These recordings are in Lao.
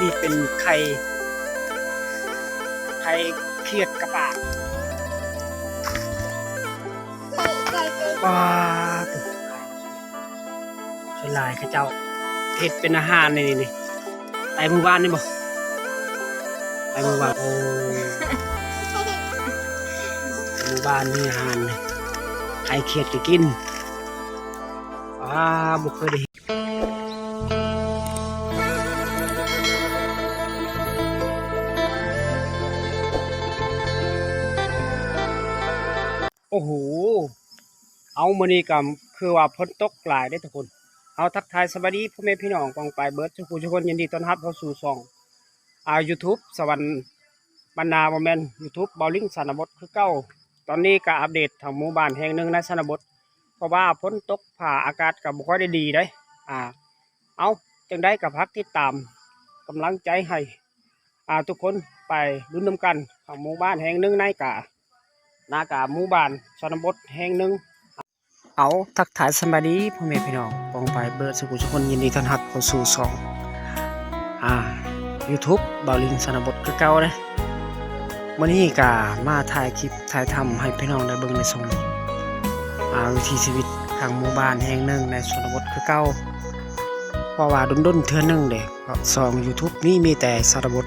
ນີ້ເປັນໄຂ່ ໄຂ່ຂຽດກະປາກ. ປາດ ສ່ວນຫຼາຍເຂົາເຈົ້າເຮັດເປັນອາຫານນີ້ ນີ້ ໄປມື້ວານນີ້ບໍ່? ໄປມື້ວານ ໂອ້ ມື້ວານມີອາຫານ ໄຂ່ຂຽດກໍກິນ. ປາດ ບໍ່ເຄີຍໄດ້ ໂອ້ໂຫ ເອົາ ມື້ນີ້ກໍຄືວ່າຝົນຕົກຫຼາຍເດ້ທຸກຄົນ. ເອົາ ທັກທາຍສະບາຍດີພໍ່ແມ່ພີ່ນ້ອງປ້ອງປາຍເບິດສູ່ຜູ້ສູ່ຄົນ, ຍິນດີຕ້ອນຮັບເຂົ້າສູ່ຊ່ອງ ອ່າ ຢູທູບ ສະຫວັນບັນນາ ບໍ່ແມ່ນ ຢູທູບ ເບົາລິງຊະນະບົດຄືເກົ່າ. ຕອນນີ້ກໍອັບເດດທາງໝູ່ບ້ານແຫ່ງໜຶ່ງໃນຊະນະບົດ ເພາະວ່າຝົນຕົກຟ້າອາກາດກໍບໍ່ຄ່ອຍໄດ້ດີເດ້. ອ່າ ເອົາ ຈັ່ງໃດກໍຝາກຕິດຕາມກຳລັງໃຈໃຫ້ ອ່າ ທຸກຄົນໄປລຸ້ນນຳກັນ ເຂົ້າໝູ່ບ້ານແຫ່ງໜຶ່ງໃນກາ ນາກາໝູ່ບ້ານຊະນະບົດແຫ່ງໜຶ່ງ. ເອົາ ທັກທາຍສະບາຍດີພໍ່ແມ່ພີ່ນ້ອງປ້ອງປາຍເບິດສູ່ຜູ້ສູ່ຄົນ, ຍິນດີຕ້ອນຮັບເຂົ້າສູ່ຊ່ອງ ອ່າ ຢູທູບ ເບົາລິງຊະນະບົດຄືເກົ່າເດ້. ມື້ນີ້ກະມາຖ່າຍຄລິບຖ່າຍທຳໃຫ້ພີ່ນ້ອງໄດ້ເບິ່ງໄດ້ຊົມ ອ່າ ວິຖີຊີວິດທາງໝູ່ບ້ານແຫ່ງໜຶ່ງໃນຊົນນະບົດຄືເກົ່າ ເພາະວ່າດົນໆເທື່ອໜຶ່ງເດ້ ຊ່ອງຢູທູບນີ້ມີແຕ່ຊະນະບົດ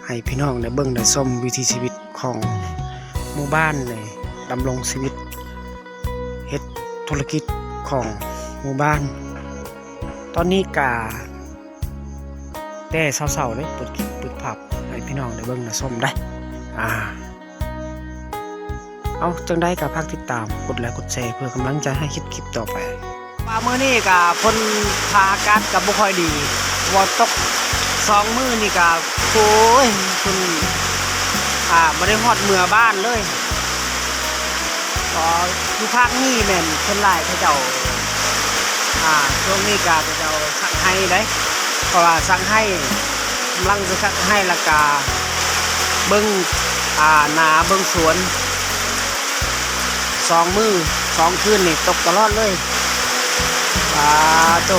ໃຫ້ພີ່ນ້ອງໄດ້ເບິ່ງໄດ້ຊົມວິຖີຊີວິດຂອງໝູ່ບ້ານ ໄດ້ດຳລົງຊີວິດ ເຮັດທຸລະກິດຂອງໝູ່ບ້ານ. ຕອນນີ້ກະແຕ່ເຊົ້າໆເດ້ ເປີດຄລິບເປີດພາບໃຫ້ພີ່ນ້ອງໄດ້ເບິ່ງໄດ້ຊົມໄດ໋. ອ່າ ເອົາ ຈັ່ງໃດກໍຝາກຕິດຕາມ ກົດໄລກົດແຊ ເພື່ອກຳລັງໃຈໃຫ້ເຮັດຄລິບຕໍ່ໄປ. ວ່າມື້ນີ້ກໍຝົນຟ້າອາກາດກໍບໍ່ຄ່ອຍດີ ເພາະວ່າຕົກສອງມື້ນີ້ກໍ ໂອ້ຍ ເພິ່ນ ອ່າ ບໍ່ໄດ້ຮອດເມືອບ້ານເລີຍ. ກໍຢູ່ພາກນີ້ແມ່ນສ່ວນຫຼາຍເຂົາເຈົ້າ ອ່າ ຊ່ວງນີ້ກໍເຂົາເຈົ້າສັກໄຮ່ເດ້ ເພາະວ່າສັກໄຮ່ ກຳລັງຈະສັກໄຮ່ ແລ້ວກະເບິ່ງ ອ່າ ນາເບິ່ງສວນ. ສອງມື້ສອງຄືນນີ້ຕົກຕະຫຼອດເລີຍ. ປາໂຕ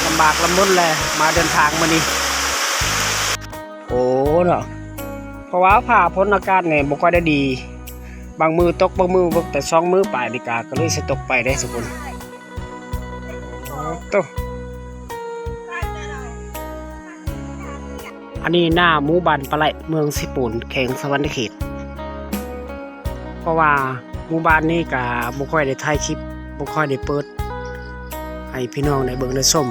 ລຳບາກລຳບົນແຫຼະ ມາເດີນທາງມື້ນີ້. ໂອ້ເນາະ ເພາະວ່າຟ້າຝົນອາກາດນີ້ບໍ່ຄ່ອຍໄດ້ດີ ບາງມື້ຕົກ ບາງມື້ບໍ່ ແຕ່ສອງມື້ປາຍນີ້ກະ ກໍເລີຍຊິຕົກໄປເດ້ທຸກຄົນ. ໂຕ ອັນນີ້ໜ້າໝູ່ບ້ານປາໄຫຼ ເມືອງເຊໂປນ ແຂວງສະຫວັນນະເຂດ. ເພາະວ່າໝູ່ບ້ານນີ້ກະບໍ່ຄ່ອຍໄດ້ຖ່າຍຄລິບ ບໍ່ຄ່ອຍໄດ້ເປີດໃຫ້ພີ່ນ້ອງໄດ້ເບິ່ງໄດ້ຊົມ.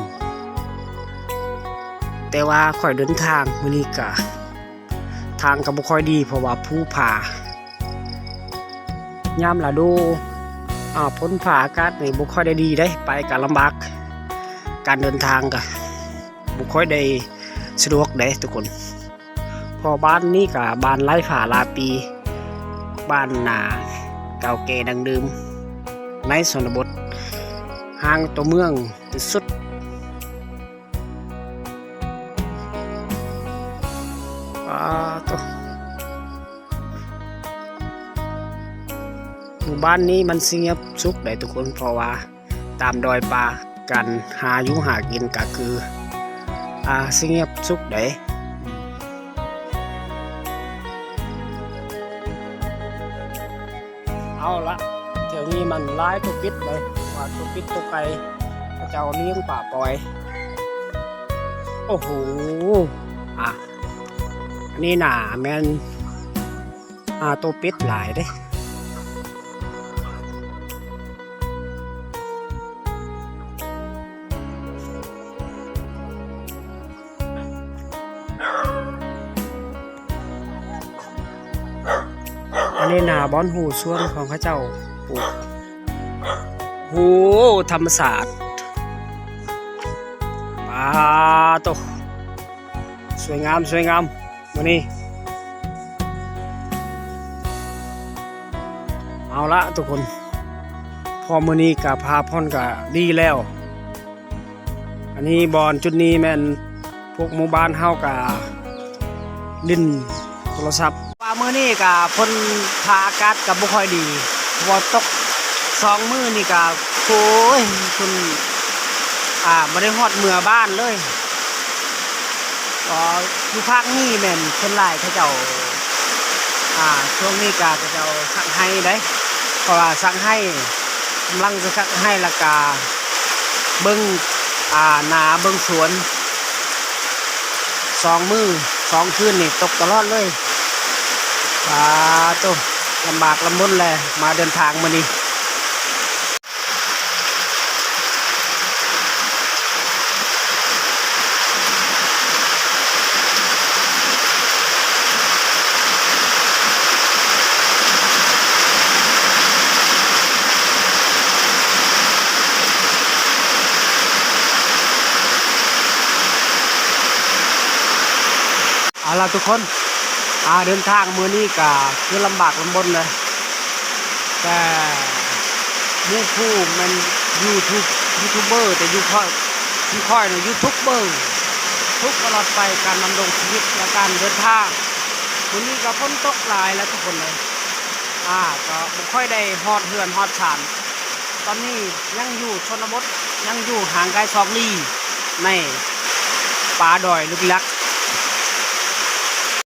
ແຕ່ວ່າຂ້ອຍເດີນທາງມື້ນີ້ກະ ທາງກໍບໍ່ຄ່ອຍດີ ເພາະວ່າພູຜາ ຍາມລະດູ ອາ ຝົນຟ້າອາກາດນີ້ບໍ່ຄ່ອຍໄດ້ດີເດ້ ໄປກໍລຳບາກ ການເດີນທາງກໍບໍ່ຄ່ອຍໄດ້ສະດວກເດ້ທຸກຄົນ. ເພາະບ້ານນີ້ກໍບ້ານໄຫຼຜາຫຼາຍປີ ບ້ານນາເກົ່າແກ່ດັ້ງເດີມໃນຊົນນະບົດ ຫ່າງຕໍ່ເມືອງທີ່ສຸດ. ປາໂຕ ໝູ່ບ້ານນີ້ມັນຊິງຽບສຸກໄດ໋ທຸກຄົນ ເພາະວ່າຕາມດອຍປ່າ ການຫາຢູ່ຫາກິນກະຄື ອ່າ ຊິງຽບສຸກໄດ໋. ເອົາລະ ແຖວນີ້ມັນຫຼາຍຕົວປິດເລີຍ ວ່າຕົວປິດຕົວໄກ່ ເຂົາເຈົ້າລ້ຽງປາປ່ອຍ. ໂອ້ໂຫ ອ່ະ ອັນນີ້ໜ້າແມ່ນ ອ່າ ຕົວປິດຫຼາຍເດ້. ອັນນີ້ນາບ່ອນຮູ້ສວນຂອງເຂົາເຈົ້າປູກ. ໂອ້ ທຳມະຊາດ ປາໂຕ ສວຍງາມ ສວຍງາມ ມື້ນີ້. ເອົາລະທຸກຄົນ ພໍມື້ນີ້ກະຟ້າຝົນກະດີແລ້ວ. ອັນນີ້ບ່ອນຈຸດນີ້ແມ່ນພວກໝູ່ບ້ານເຮົາກະຫຼິ້ນໂທລະສັບ. ວ່າມື້ນີ້ກະຝົນຟ້າອາກາດກະບໍ່ຄ່ອຍດີ ເພາະວ່າຕົກສອງມື້ນີ້ກະ ໂອ້ຍ ເພິ່ນ ອ່າ ບໍ່ໄດ້ຮອດເມືອບ້ານເລີຍ. ຢູ່ພາກນີ້ແມ່ນສ່ວນຫຼາຍເຂົາເຈົ້າ ອາ ຊ່ວງນີ້ກະເຂົາເຈົ້າສັກໄຮ່ເດ້ ເພາະວ່າສັກໄຮ່ ກຳລັງຈະສັກໄຮ່ ແລ້ວກະເບິ່ງ ອາ ນາເບິ່ງສວນ ສອງມື້ສອງຄືນນີ້ຕົກຕະຫຼອດເລີຍ. ປາໂທ້ ລຳບາກລຳບົນແຫຼະ ມາເດີນທາງມື້ນີ້. ເອົາລະທຸກຄົນ ອາ ເດີນທາງມື້ນີ້ກະຄືລຳບາກລຳບົນເລີຍ ແຕ່ໝູ່ຄູ່ແມ່ນຢູທູບ ຢູທູບເບີ ແຕ່ຢູ່ຂ້ອຍ ຢູ່ຂ້ອຍນະ ຢູທູບເບີ ທຸກຕະຫຼອດໄປ ການດຳລົງຊີວິດ ແລະ ການເດີນທາງ. ມື້ນີ້ກະຝົນຕົກຫຼາຍແຫຼະທຸກຄົນເອີຍ ອາ ກະບໍ່ຄ່ອຍໄດ້ຮອດເຮືອນຮອດຊານ. ຕອນນີ້ຍັງຢູ່ຊົນນະບົດ ຍັງຢູ່ຫ່າງໄກຊອກຫຼີ່ ໃນປ່າດອຍລຶກລັກ